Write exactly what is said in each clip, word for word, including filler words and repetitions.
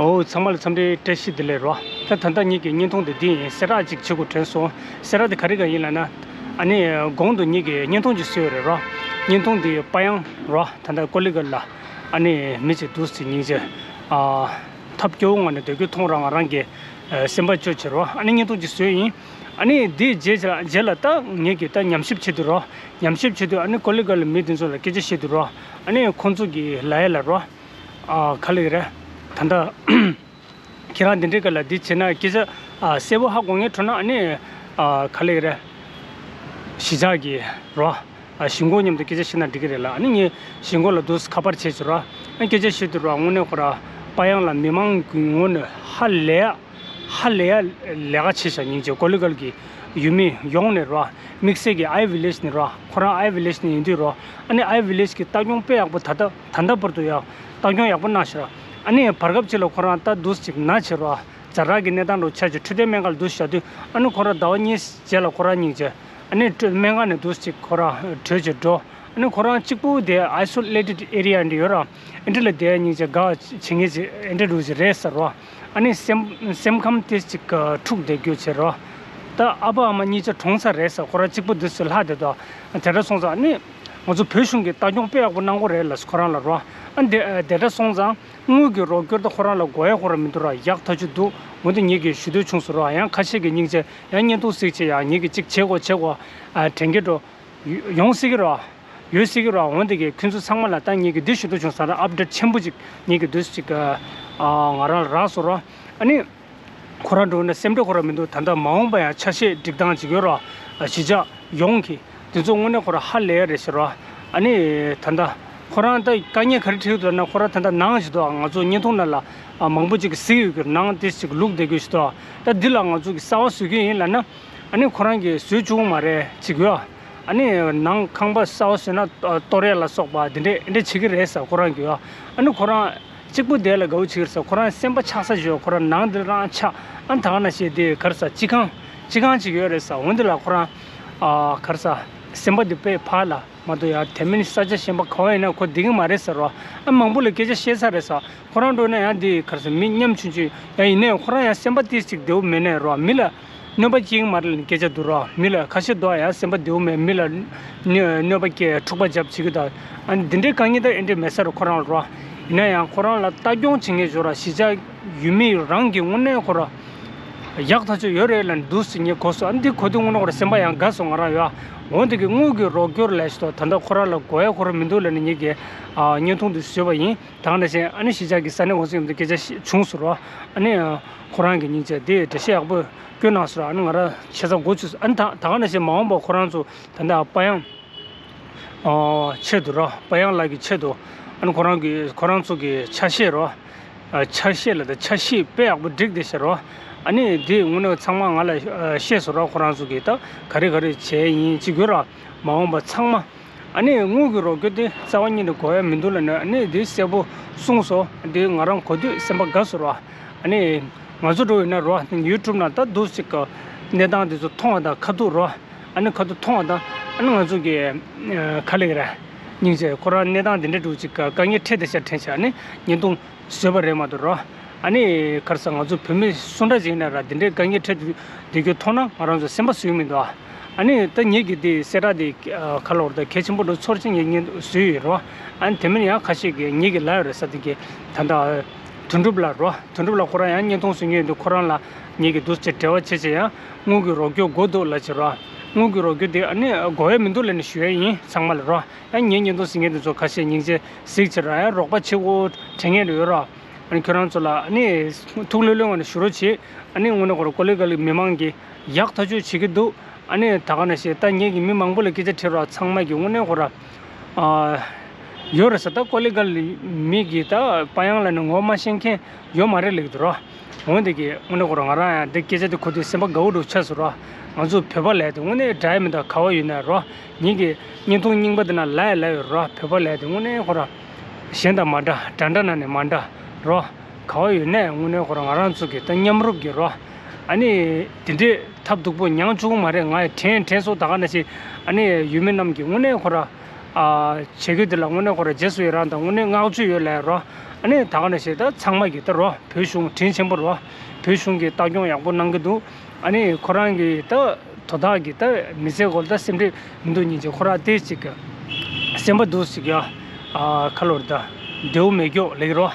ཨོ། ཚང་མ་ལ་འཚམས་འདྲི་བཀྲ་ཤིས་བདེ་ལེགས་རོ། ད་ད་ལྟ་ངེད་ཀྱི་བརྙན་ཐུང་དེ་འདི་ཡིན། གསལ་བསྒྲགས་ཅིག་བྱེད་དགོས་དྲན་སོང་། གསལ་བསྒྲགས་དེ་ག་རེ་ག་ཡིན་ལབ་ན། ཨ་ནི་གོང་དུ་ངེད་ཀྱི་བརྙན་ཐུང་ཅིག་བཟོས་ཡོད་རེད་རོ། བརྙན་ཐུང་འདི་པ་ཡང་རོ། ད་ལྟ་ཀོ་ལི་གྷལ་ལ་ཨ་ནི་མི་ཅིག་འདུག་སེ་སྙིང་རྗེ། ཨ། ཐབས་སྐྱོ་བོ་ངང་ནས་སྡོད་རྒྱུ་མཐོང་ར། ང་རང་གི་ཨ་སེམས་པ་སྐྱོ་བྱེད་རོ། ཨ་ནི་བརྙན་ཐུང་ཅིག་བཟོས་ཡིན། ཨ་ནི་འདིའི་རྗེས་ལ་རྗེས་ལ་ད་ངེད་ཀྱི་ད་ཉམས་ཞིབ་བྱེད་དུས་རོ། ཉམས་ཞིབ་བྱེད་དུས་ཨ་ནི་ཀོ་ལི་གྷལ་ལ་མི་དེ་ཚོ་ལ་སྐད་ཆ་བཤད་དུས་རོ། ཨ་ནི་ཁོང་ཚོ་གི་ལ་ཡ་ལ་རོ། ཨ། ག་ལེ་རེད། ད་ལྟ་ཁྱེད་རང་འདི་འདྲའི་སྐབས་ལ་འདི་བྱས་ན་སྐད་ཆ་ཨ་གསལ་པོ་ཧ་གོ་མཁན་འཕྲོད་ན། ཨ་ནི་ཨ་ག་ལེ་རེད། གཞིས་ཆགས་ཀྱི་རོ། ཨ། གཞིས་འགོ་མཉམ་དུ་སྐད་ཆ་བཤད་ན་འགྲིག་གི་རེད་ལ། ཨ་ནི་ངས་གཞིས་འགོ་ལ་འདུག་སེ་ཁ་པར་བྱས་བྱས་རོ། ཨ། སྐད་ཆ་བཤད་དུས་རོ། དངོས་གནས་ཁོ་ར་པ་ཡང་ལ་མི་མང་གི་ངོས་ནས་ཧ་ལས་ཡ། ཧ་ལས་ཡ་ལས་ཀ་བྱས་ཤག་སྙིང་རྗེ། ཀོ་ལི་གྷལ་གྱི་ཡུལ་མི་ཡོངས་ནས་རོ། དམིགས་བསལ་གྱི་ཨའི་ཝི་ལེཇ་ནས་རོ། ཁོ་རང་ཨའི་ཝི་ལེཇ་ནས་ཡིན་དུས་རོ། ཨ་ནི་ཨའི་ཝི་ལེཇ་གྱི་ལྟ་སྐྱོང་དཔེ་ཡག་པོ། ད་ལྟ་ད་ལྟ་བར་དུ་ཡང་ལྟ་སྐྱོང་ཡག་པོ་གནང་ཤག་ཨ་ནི་བར་སྐབས་ཅིག་ལ་ཁོ་རང་ད་འདུག་སེ་ཅིག་ན་བྱས་རོ། ཛ་དྲག་གི་གནས་སྟངས་འདྲ་བོ་ཆགས་བྱས་འཕྲོད་བསྟེན་སྨན་ཁང་ལ་འདུག་སེ་བཞག་དུས། ཨ་ནི་ཁོ་རང་ཟླ་བ་གཉིས་རྗེས་ལ་ཁོ་རང་སྙིང་རྗེ། ཨ་ནི་སྨན་ཁང་ནས་འདུག་སེ་ཅིག་ཁོ་རང་བྲོས་བྱས་འགྲོ། ཨ་ནི་ཁོ་རང་གཅིག་པུ་དེ་ཨའི་སོ་ལེ་ཊེཌ་ཨེ་རི་ཡ་འདྲ་ཡོད་ར། ཨེ་འདྲ་ལ་བསྡད་སྙིང་རྗེ། དགའ་བྱེད་མཁན་ཅིག་ཨེ་འདྲ་འདྲ་བོ་ཅིག་རེད་ཟེར་རོ། ཨ་ནི་སེམས་སེམས་ཁམས་དེ་ཅིག་འཁྲུགས་བསྡད་རྒྱུ་བྱེད་རོ། ད་ཨ་ཕ་ཨ་མ་གཉིས་ཆ་གྲོངས་ཚར་རེད་ཟེར། ཁོ་རང་གཅིག་པུ་འདུག་སེ་ལྷག་བསྡད་དོ། དེ་འདྲ་སོང་ཙང་ཨ་ནི་ང་ཚོ་བོད་གཞུང་གིས་ལྟ་སྐྱོང་དཔེ་ཡག་པོ་གནང་གི་རེད་ལ་ཁོ་རང་ལ་རོ། ཨ་དེ་དེ་འདྲ་སོང་ཙང་དངུལ་གྱི་རོགས་སྐྱོར་ད་ཁོ་རང་ལ་དགོས་ཡ་ཁོ་རང་མི་འདུག་ར། ཡག་ཐག་ཆོད་འདུག་འོན་ཏེ་ངེད་ཀྱིས་ཞུ་འདོད་བྱུང་སོང་རོ། ཡང་ཁ་ཤས་ཀྱིས་སྙིང་རྗེ། ཡང་བརྙན་ཐུང་གཟིགས་བྱས་ཡང་ངེད་ཀྱིས་གཅིག་བྱེད་དགོས་བྱེད་དགོས། ཨ། དྲན་སྐྱེད་འགྲོ། ཡོང་སྲིད་ཀྱི་རོ། ཡོད་སྲིད་ཀྱི་རོ། འོན་ཏེ་གི་ཁྱོད་ཚོ་ཚང་མ་ལ་ད་ངེད་ཀྱིས་འདི་ཞུ་འདོད་བྱུང་ས་ར། ཨབ་ཌེཊ་ཆེན་པོ་ཅིག་ངེད་ཀྱིས་འདུག་ཅིག་ཨ། ང་རང་ལ་རག་སོང་རོ། ཨ་ནི་ཁོ་རང་འགྲོ་ན་སེམས་ཁྲལ་ཁོ་རང་མི་འདུག་ད་ལྟ་མ་འོངས་པ་ཡང་ཆ་ཤས་སྒྲིག་སྟངས་ཅིག་ཡོད་རོ། གཞིས་ཆགས་ཡོངས་ཀྱི་དེ་ཚོ་དངོས་གནས་ཁོ་རང་ཧ་ལས་རེད་ཟེར་རོ། ཨ་ནི་ད་ལྟ་ཁོ་རང་ད་དཀའ་ངལ་ག་རེ་འཕྲད་ཀྱི་འདུག་ན། ཁོ་རང་ད་ལྟ་ནང་བཞིན་དུ་ང་ཚོ་བརྙན་ཐུང་ནང་ལ་མང་པོ་ཅིག་གིས་གཟིགས་ཡོད་ཀྱི། ནང་དེ་ཅིག་ལུག་བསྡད་ཀྱི་ཞིག་འདུག་ད་འདི་ལ་ང་ཚོ་གིས་གསར་པ་བཟོ་གི་ཡིན་ལབ་ན། ཨ་ནི་ཁོ་རང་གིས་བཟོས་བཅུག་གི་མ་རེད་ཅིག་ཡོད། ཨ་ནི་ནང་ཁང་པ་གསར་པ་བཟོས་ན་གཏོར་ཡ་ལ་སོགས་པ་འདི་འདྲས་འདི་འདྲས་བྱེད་ཀྱི་རེད་ཟེར་ཁོ་རང་གིས་ཡོད། ཨ་ནི་ཁོ་རང་གཅིག་པུ་བསྡད་ལ་དགའ་བོ་བྱེད་ཀྱི་རེད་ཟེར། ཁོ་རང་སེམས་པ་ཆགས་ས་ཞིག་ཡོད། ཁོ་རང་ནང་འདི་རང་ཆགས། ཨ་ནི་ད་ག་ནང་བཞིན་དེ་ག་རེ་ཟེར། སྤྱི་ཁང་སྤྱི་ཁང་ཅིག་ཡོད་རེད་ཟེར། འོན་ཏེ་ལ་ཁོ་རང་ཨ་ག་རེ་ཟེར། སེམས་པ་འདི་དཔེ་ཕར་ལ་མ་གཏོགས་ཡང་དེ་མིན་ས་ཆ་གཞན་པ་ག་བ་ཡིན་ན་ཁོ་བསྡད་ཀྱི་མ་རེད་ཟེར་རོ། ཨ་མང་པོ་ལ་སྐད་ཆ་བཤད་ཚར་རེད་ཟེར། ཁོ་རང་འགྲོ་ན་ཡང་འདི་ག་རེ་ཟེར། མི་ཉམ་ཆུང་ཆུང་ཡང་ཡིན་ནའི་ཁོ་རང་ཡང་སེམས་པ་ཏིས་ཅིག་བདེ་བོ་མེད་ནའི་རོ། མི་ལ་གནོད་པ་སྐྱེལ་གྱི་མ་རེད་ལབ་ནས་སྐད་ཆ་འདུག་རོ། མི་ལ་ཁ་ཤས་འདུག་ཡང་སེམས་པ་བདེ་བོ་མེད། མི་ལ་གནོད་གནོད་པ་སྐྱེལ། འཁྲུག་པ་རྒྱབ་བྱེད་ཀྱི་འདུག་ཨ་ནི་འདི་འདྲའི་དཀའ་ངལ་ད་ཨེ་འདྲས་མེད་ས་རེད་ཁོ་རང་ལ་རོ། ཡིན་ན་ཡང་ཁོ་རང་ལ་ལྟ་སྐྱོང་བྱེད་མཁན་ཞོར་ར་གཞིས་ཆགས་ཡུལ་མི་རང་གི་དངོས་གནས་ཁོ་ར་ཡག་ཐག་ཆོད་ཡོད་རེད་ལབ་འདུག་ཟེར་ངས་གོ་སོང་། ཨ་ནི་འདི་གོ་དུས་དངོས་གནས་ཁོ་ར་སེམས་པ་ཡང་དགའ་སོང་ང་རང་ཡོད། འོན་ཏེ་གི་དངུལ་གྱི་རོགས་སྐྱོར་ལས་ཞིག་ཏོ་ད་ལྟ་ཁོ་རང་ལ་དགོས་ཡ་ཁོ་རང་མི་འདུག་ལབ་ནས་ངེད་ཀྱིས་ཨ་བརྙན་ཐུང་འདི་བཟོས་པ་ཡིན། ད་ག་ནང་བཞིན་ཨ་ནི་གཞིས་ཆགས་ཀྱི་ས་གནས་འགོ་འཛིན་མཉམ་དུ་སྐད་ཆ་བཤད་བྱུང་སོང་རོ། ཨ་ནི་ཁོ་རང་གི་སྙིང་རྗེ་དེ་འགྲེལ་བཤད་ཡག་པོ་བསྐྱོན་གནང་སོང་ར། ཨ་ནི་ང་རང་ཆ་ཚང་གོ་ཚོད། ཨ་ནི་ད་ད་ག་ནང་བཞིན་མ་འོངས་པ་ཁོ་རང་ཚོ་ད་ལྟ་པ་ཡང་ཨོ། ཆེད་དུ་རོ། པ་ཡང་ལགས་ཀྱི་ཆེད་དུ། ཨ་ནི་ཁོ་རང་གི་ཁོ་རང་ཚོ་གི་ཆ་ཤས་རོ། ཨ། ཆ་ཤས་ལ་ད་ཆ་ཤས་དཔེ་ཡག་པོ་བསྒྲིགས་བསྡད་ཤག་རོ། ཨ་ནི་དེ་དངོས་གནས་ཚང་མ་ང་ལ་ཨ་བཤད་སོང་རོ། ཁོ་རང་ཚོ་གི་ད་ག་རེ་ག་རེ་བྱས་ཡིན་ཅིག་ཡོད་ར། མ་འོངས་པ་ཚང་མ། ཨ་ནི་དངུལ་གྱི་རོགས་སྐྱོར་དེ་རྩ་བ་ཉིད་ནས་དགོས་ཡ་མི་འདུག་ལབ་ནས་ཨ་ནི་དེ་གསལ་པོ་གསུངས་སོང་། དེ་ང་རང་གོ་དུས་སེམས་པ་དགའ་སོང་རོ། ཨ་ནི་ང་ཚོ་འགྲོ་ཡོད་ན་རོ། ཡུ་ཊུབ་ནང་ད་འདུག་སེ་གི་གནས་སྟངས་དེ་ཚོ་མཐོང་བ་དང་ཁ་ཐུག་རོ། ཨ་ནི་ཁ་ཐུག་མཐོང་བ་དང་། ཨ་ནི་ང་ཚོ་གི་ཨ་ག་ལེ་ར་སྙིང་རྗེ། ཁོ་རང་གནས་སྟངས་འདི་འདྲ་འདྲ་བོ་ཅིག་ག་དཀའ་ངལ་འཕྲད་བསྡད་ཤག་དྲན་ཤག་ཨ་ནི་བརྙན་ཐུང་བཟོས་པ་རེད་མ་གཏོགས་རོ། ཨ་ནི་ག་རེ་ཟེར། ང་ཚོ་བོད་མི་སུ་འདྲ་ཅིག་ཡིན་ན་ར་འདི་འདྲའི་དཀའ་ངལ་འཕྲད་བསྡད་རྒྱུ་མཐོང་ན་ང་རང་ཚོ་སེམས་པ་བཟོད་མི་འདུག་ཨ་ནི་ད་ངེད་ཀྱི་འདི་གསལ་བསྒྲགས་འདི་ག་ལབ་དགོས་རེད། ད་གལ་ཆེན་པོ་འདྲ་བོ་ཚོར་བྱས་ངས་བཟོས་ཡོད་རོ། ཨ་ནི་དེ་མིན་ཡང་ཁ་ཤས་ཀྱིས་ངེད་ཀྱི་ལབ་ཡོད་རེད་ཟེར། དེ་གི་ད་ལྟ་དོན་གྲུབ་ལགས་རོ། དོན་གྲུབ་ལགས་ཁོ་རང་ཡང་བརྙན་ཐུང་བཟོ་མཁན་ཡོད་དུས་ཁོ་རང་ལ་ངེད་ཀྱིས་འདུག་སེ་འབྲེལ་བ་བྱས་བྱས་ཡང་དངུལ་གྱི་རོགས་སྐྱོར་དགོས་འདུག་ལབ་བྱས་རོ། དངུལ་གྱི་རོགས་སྐྱོར་དེ་ཨ་ནི་དགོས་ཡ་མི་འདུག་ལབ་ནས་ཞུ་ཡ་ཡིན་ཚང་མ་ལ་རོ། ཡང་ངས་བརྙན་ཐུང་གཟིགས་མཁན་དེ་ཚོ་ཁ་ཤས་སྙིང་རྗེ་གཟིགས་བྱས་ར། ཡང་རོགས་པ་བྱེད་དགོས་དྲན་མཁན་རེ་ཡོད་ར། ཨ་ནི་ཁྱོད་རང་ཚོ་ལ་ཨ་ནི་ཐུགས་ལྷོད་ལྷོད་ངང་ནས་ཞུ་རོགས་བྱེད། ཨ་ནི་དངོས་གནས་ཁོ་རང་ཀོ་ལི་གྷལ་གྱི་མི་མང་གིས་ཡག་ཐག་ཆོད་བྱེད་ཀྱི་འདུག་ཨ་ནི་ད་ག་ནང་བཞིན་ད་ངེད་ཀྱི་མི་མང་པོ་ལ་སྐད་ཆ་དྲིས་ར། ཚང་མ་གིས་དངོས་གནས་ཁོ་ར་ཨ་ཡོད་རེད་ཟེར། ད་ཀོ་ལི་གྷལ་མི་གིས་ད་པ་ཡང་ལབ་ནས་ངོ་མ་ཤེས་མཁན་ཡོད་མ་རེད་ལབ་ཀྱི་འདུག་ར། འོན་ཏེ་གི་དངོས་གནས་ཁོ་རང་ང་རང་ཡང་འདི་སྐད་ཆ་དེ་གོ་དུས་སེམས་པ་དགའ་བོ་འདྲ་བོ་ཆགས་སོང་ར། ང་ཚོ་བོད་པ་ལབ་དེ་དངོས་གནས་འདྲ་ཡ་མི་འདུག་ག་བ་ཡོད་ན་ར། ངེད་ཀྱི་བརྙན་ཐུང་རྙིང་པ་དེ་ནང་ལབ་ཡ་ལབ་ཡོད་ར། བོད་པ་ལབ་དེ་དངོས་གནས་ཁོ་ར་གཞན་དང་མ་འདྲ། འདྲ་འདྲ་ནང་ནས་མ་འདྲ་ར། ག་བ་ཡོད་ན་དངོས་གནས་ཁོ་ར་ང་རང་ཚོ་གི་ད་མཉམ་རུབ་ཀྱི་ར། ཨ་ནི་དེ་འདྲས་ཐབས་སྡུག་པོ་མྱངས་བཅུག་མ་རེད། ང་ཡི་དྲན་དྲན་སོང་། ད་ག་ནང་བཞིན་ཨ་ནི་ཡུལ་མི་རྣམས་ཀྱིས་དངོས་གནས་ཁོ་ར་ཨ་བྱེད་རྒྱུ་དེ་ལ་དངོས་གནས་ཁོ་ར་རྗེས་སུ་ཡི་རང་དང་དངོས་གནས་བསྔགས་བརྗོད་ཡོད་ལབ་ར། ཨ་ནི་ད་ག་ནང་བཞིན་ད་ཚང་མ་གི་ད་རོ་བོད་གཞུང་དྲིན་ཆེན་པོ་རོ། བོད་གཞུང་གི་ལྟ་སྐྱོང་ཡག་པོ་གནང་གི་འདུག་ཨ་ནི་ཁོ་རང་གི་ད་དོ་བདག་གི་ད་མི་ཚེ་སྐོར་ད་སེམས་ཁྲལ་མི་འདུག་སྙིང་རྗེ། ཁོ་རང་དེ་ཅིག་སེམས་པ་འདུག་ཅིག་ཡ། ཨ་ཁ་ལོར་ད་བདེ་བོ་མེད་སྐྱོ་ལེགས་རོ།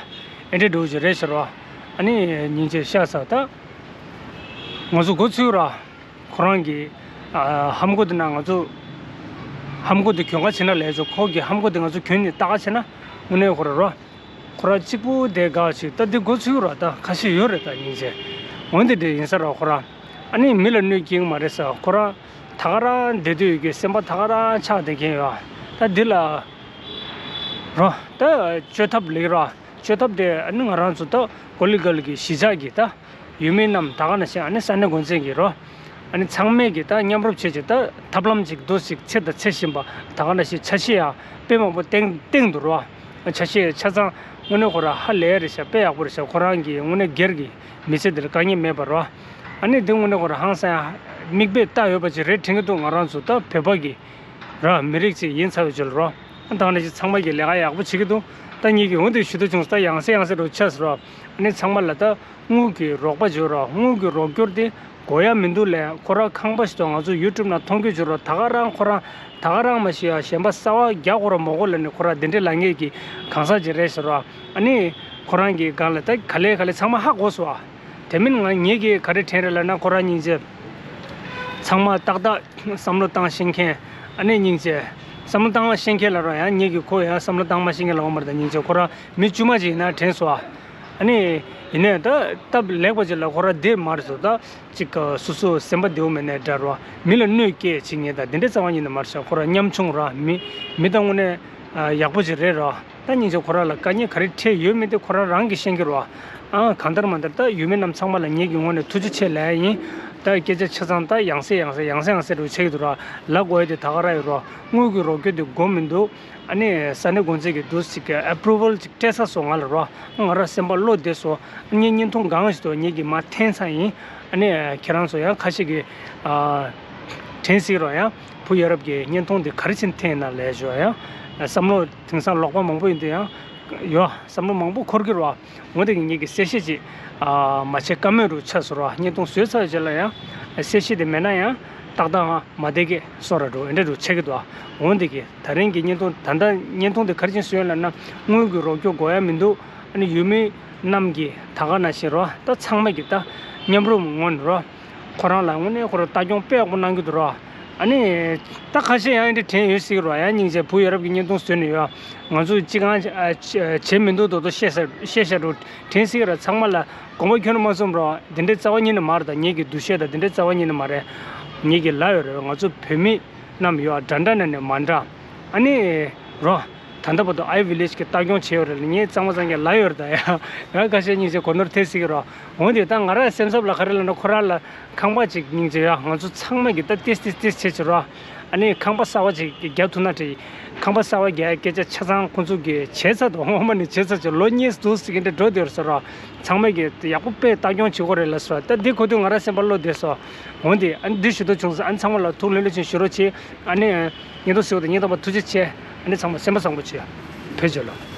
ཨེ་འདྲ་འདྲ་བོ་ཅིག་རེད་ཤག་རོ། ཨ་ནི་སྙིང་རྗེ་ཤ་ཚ། ད་ང་ཚོ་འགོ་ཚུགས་ར། ཁོ་རང་གི་ཨ་ཧམ་གོ་དེ་ན་ང་ཚོ་ཧམ་གོ་དེ་གྱོན་ག་བྱེད་ན་ལས་ཚོ། ཁོ་གི་ཧམ་གོ་དེ་ང་ཚོ་གྱོན་ནས་ལྟ་ག་བྱེད་ན་དངོས་གནས་ཁོ་ར་རོ། ཁོ་ར་གཅིག་པུ་དེ་དགའ་ཞིག་ད་འདི་འགོ་ཚུགས་ར། ད་ཁ་ཤས་ཡོད་རེད་ད་སྙིང་རྗེ། འོན་ཏེ་འདྲ་ཡིན་ས་ར་ཁོ་ར། ཨ་ནི་མི་ལ་གནོད་སྐྱེལ་གི་མ་རེད་ས། ཁོ་ར་ད་ག་རང་བསྡད་དུས་ཀྱི་སེམས་པ་ད་ག་རང་ཆགས་བསྡད་མཁན་ཡོད། ད་འདི་ལ་རོ་ད་བཅོས་ཐབས་ལེགས་ར། བཅོས་ཐབས་དེ་ཨ་ནི་ང་རང་ཚོ་ད་ཀོ་ལི་གྷལ་གྱི་གཞིས་ཆགས་ཀྱི་ད་ཡུལ་མི་རྣམས་ད་ག་ནང་བཞིན་ཨ་ནི་ས་གནས་འགོ་འཛིན་གྱི་རོ། ཨ་ནི་ཚང་མས་ཀྱི་ད་མཉམ་རུབ་བྱས་ཀྱི་ད་ཐབས་ལམ་ཅིག་འདུག་ཅིག་འཚོལ་དང་འཚོལ་བཞིན་པ། ད་ག་ནང་བཞིན་ཆ་ཤས་ཡང་དཔེ་མང་པོ་བཏིང་བཏིང་འདུག་རོ། ཆ་ཤས་ཆ་ཚང་དངོས་གནས་ཁོ་ར་ཧ་ལས་རེད་ཤག་དཔེ་ཡག་པོ་རེད་ཤག་ཁོ་རང་གི་དངོས་གནས་སྒེར་གྱི་མི་ཚེ་འདིར་དཀའ་ངལ་མེད་པ་རོ། ཨ་ནི་འདི་དངོས་གནས་ཁོ་ར་ཧང་སང་ཡང་མིག་དཔེ་ལྟ་འོས་པ་ཅིག་རེད་དྲན་གྱི་འདུག་ང་རང་ཚོ་ད་བོད་པ་གི་ར་མི་རིགས་ཅིག་ཡིན་ཚར་བའི་རྗེས་ལ་རོ། ད་ནི་ཅིག་ཚང་མ་གིས་ལས་ཀ་ཡག་པོ་བྱེད་ཀྱི་འདུག་ད་ངེད་ཀྱིས་འོ་འདི་ཞུ་འདོད་བྱུང་སོང་། ད་ཡང་སེ་ཡང་སེ་རུ་ཆགས་སོང་རོ། ཨ་ནི་ཚང་མ་ལ་ད་དངུལ་གྱི་རོགས་པ་བྱོས་རོ། དངུལ་གྱི་རོགས་སྐྱོར་དེ་དགོས་ཡ་མི་འདུག་ལས། ཁོ་ར་ཁང་པ་ཞིག་ཏུ་ང་ཚོ་ཡུ་ཊུབ་ནང་མཐོང་རྒྱུ་བྱོས་རོ། ད་ག་རང་ཁོ་རང་ད་ག་རང་མ་ཤི་ཡ་གཞན་པ་གསར་པ་རྒྱག་དགོས་ར་མ་དགོས་ལ་ནི་ཁོ་ར་འདི་འདྲའི་ལ་ངེད་ཀྱི་གང་ཟག་ཅིག་རེད་ཟེར་རོ། ཨ་ནི་ཁོ་རང་གི་སྒང་ལ་ད་ག་ལེ་ག་ལེ་ཚང་མ་ཧ་གོ་སོང་ཨ། དེ་མིན་ང་ངེད་ཀྱིས་ག་རེ་དྲན་རེད་ལབ་ན་ཁོ་རང་སྙིང་རྗེ། ཚང་མ་ཏག་ཏག་བསམ་བློ་བཏང་ཤེས་མཁན། ཨ་ནི་སྙིང་རྗེ། བསམ་བློ་བཏང་མ་ཤེས་མཁན་ལབ་རོགས་ཡ། ངེད་ཀྱིས་ཁོ་ཡ་བསམ་བློ་བཏང་མ་ཤེས་མཁན་ལབ་པ་མ་རེད་ད་སྙིང་རྗེ། ཁོ་རང་མི་དཀྱུས་མ་ཅིག་ཡིན་ན་དྲན་སོང་ཨ། ཨ་ནི་ཡིན་ནའི་ད་སྟབས་ལེགས་པ་ཅིག་ལ་ཁོ་རང་བསྡད་མ་རེད་སོ། ད་ཅིག་སོ་སོ་སེམས་པ་བདེ་བོ་མེད་ནའི་འདྲ་རོ། མི་ལ་གནོད་སྐྱེལ་བྱེད་མཁན་ད་དེ་འདྲ་རྩ་བ་ཉིད་ནས་མ་རེད་ཤག་ཁོ་རང་ཉམ་ཆུང་ར་མི་མི་ད་དངོས་གནས་ཡག་པོ་ཅིག་རེད་རོ། ད་སྙིང་རྗེ་ཁོ་རང་ལ་དཀའ་ངལ་ག་རེ་འཕྲད་ཡོད་མེད་དེ་ཁོ་རང་རང་གིས་ཤེས་ཀྱི་རེད་བ། ཨང་གང་ལྟར་མ་ལྟར་ད་ཡུལ་མི་རྣམས་ཚང་མ་ལ་ངེད་ཀྱི་ངོས་ནས་ཐུགས་རྗེ་ཆེ་ལབ་ཡ་ཡིན། ད་སྐད་ཆ་ཆ་ཚང་ད་ཡང་སེ་ཡང་སེ་ཡང་སེ་ཡང་སེ་རུ་བྱེད་ཀྱི་འདུག་ར། ལབ་དགོས་ཡ་དེ་ད་ག་རང་ཡོད་རོ། དངུལ་གྱི་རོགས་སྐྱོར་དེ་དགོས་མི་འདུག་ཨ་ནི་ས་གནས་འགོ་འཛིན་གྱི་འདུག་ཅིག་གི་ཨེ་པུ་རུ་ཝལ་ཅིག་སྤྲད་ཚར་སོང་ང་ལ་རོ། ང་རང་སེམས་པ་བློ་བདེ་སོང་། ངས་བརྙན་ཐུང་གང་ཞིག་ཏུ་ངེད་ཀྱིས་མར་འཐེན་ཚར་ཡིན། ཨ་ནི་ཁྱེད་རང་ཚོ་ཡང་ཁ་ཤས་ཀྱིས་ཨ་དྲན་སྲིད་རོགས་ཡ། བུ་ཡ་རབས་ཀྱི་བརྙན་ཐུང་འདི་ག་རེ་བྱས་ནས་འཐེན་ན་ལས་ཞོ་ཡ། བསམ་བློ་དེང་སང་ལོག་པ་མང་པོ་ཡིན་དུས་ཡང་ཡོ་བསམ་བློ་མང་པོ་འཁོར་གྱི་རོ། འོན་ཏེ་ངེད་ཀྱི་གསལ་བཤད་ཅིག་ཨ་མ་བྱེད་ཀ་མེད་རུ་ཆགས་སོང་རོ། བརྙན་ཐུང་བཟོས་ཚར་རྗེས་ལ་ཡང་གསལ་བཤད་དེ་མེད་ན་ཡང་ཏག་ཏག་ང་མ་བསྡད་ཀྱི་སོ་ར་འགྲོ་འདྲ་རུ་ཆགས་ཀྱི་འདུག་འོན་ཏེ་གི་ད་རིང་གི་བརྙན་ཐུང་ད་ལྟ་བརྙན་ཐུང་དེ་ག་རེ་བྱས་ནས་བཟོས་ཡོད་ལབ་ན་དངུལ་གྱི་རོགས་སྐྱོར་དགོས་ཡ་མི་འདུག་ཨ་ནི་ཡུལ་མི་རྣམས་ཀྱིས་ད་ག་ནང་བཞིན་རོ། ད་ཚང་མ་གིས་ད་མཉམ་རུབ་ངང་ནས་རོ། ཁོ་རང་ལ་དངོས་གནས་ཁོ་རང་ལྟ་སྐྱོང་དཔེ་ཡག་པོ་གནང་གི་འདུག་རོ། ཨ་ནི་ད་ཁ་ཤས་ཡང་འདི་དྲན་ཡོད་སྲིད་རོ། ཡང་སྙིང་རྗེ་བུ་ཡ་རབས་ཀྱི་བརྙན་ཐུང་བཟོས་ནས་ཡོད། ང་ཚོས་ཅི་གང་བྱེད་མི་འདུག་དོ་དོ་བཤད་ས་བཤད་ཤ་རུ་དྲན་སྲིད་ར། ཚང་མ་ལ་དགོངས་པ་ཁྱོན་ནས་མ་ཚོམ་རོ། འདི་འདྲའི་རྩ་བ་ཉིད་ནས་མ་རེད། ད་ངེད་ཀྱི་འདུ་ཤེས་ད་འདི་འདྲའི་རྩ་བ་ཉིད་ནས་མ་རེད། ངེད་ཀྱི་ལ་ཡོད་རེད། ང་ཚོ་བོད་མི་རྣམས་ཡོད་འདྲ་འདྲ་ནས་ནས་མ་འདྲ། ཨ་ནི་རོ། ད་ལྟ་བར་དུ་ཨའི་ཝི་ལེཇ་གི་ལྟ་སྐྱོང་བྱས་ཡོད་རེད་ལ། ངས་གཙང་མ་གཙང་རྐྱང་ལབ་ཡོད་རེད་ད་ཡ། ཡང་ཁ་ཤས་སྙིང་རྗེ་གོ་ནོར་ཐེབས་སྲིད་ཀྱི་རོ། འོན་ཏེ་ད་ང་རང་སེམས་འཚབ་ལ་ག་རེ་ལབ་ན་ཁོ་རང་ལ་ཁང་པ་ཅིག་སྙིང་རྗེ་ཡ། ང་ཚོ་ཚང་མ་གི་ད་ཏིས་ཏིས་ཏིས་བྱེད་ཀྱི་རོ། ཨ་ནི་ཁང་པ་གསར་བ་ཅིག་རྒྱབ་ཐུབ་ན་དྲིས། ཁང་པ་གསར་བ་རྒྱག་སྐད་ཆ་ཆ་ཚང་ཁོང་ཚོ་གི་བྱས་ཚར་འདུག་སྔོན་མ་ནས་བྱས་ཚར་ཅིག་ལོ་གཉིས་འདུག་ཟེར་གི་འདྲ་འགྲོ་བསྡད་ཡོད་རེད་ཟེར་རོ། ཚང་མ་གི་ཡག་པོ་དཔེ་ལྟ་སྐྱོང་བྱེད་དགོས་རེད་ལ་ཟེར་རོ། ད་འདི་གོ་དུས་ང་རང་སེམས་པ་བློ་བདེ་སོང་། འོན་ཏེ་ཨ་ནི་འདི་ཞུ་འདོད་བྱུང་ཟེར། ཨ་ནི་ཚང་མ་ལ་ཐུགས་ལྷོད་ལྷོད་ཅིག་བཞུགས་རོགས་བྱེད། ཨ་ནི། ཉིན་ཐོ་ཟེར་བ་དང་ཉིན་ཐོ་པ་ཐུགས་རྗེ་ཆེ། ཨ་ནི་ཚང་མ་སེམས་པ་བཟང་པོ་བྱོས། བོད་རྒྱལ་ལོ།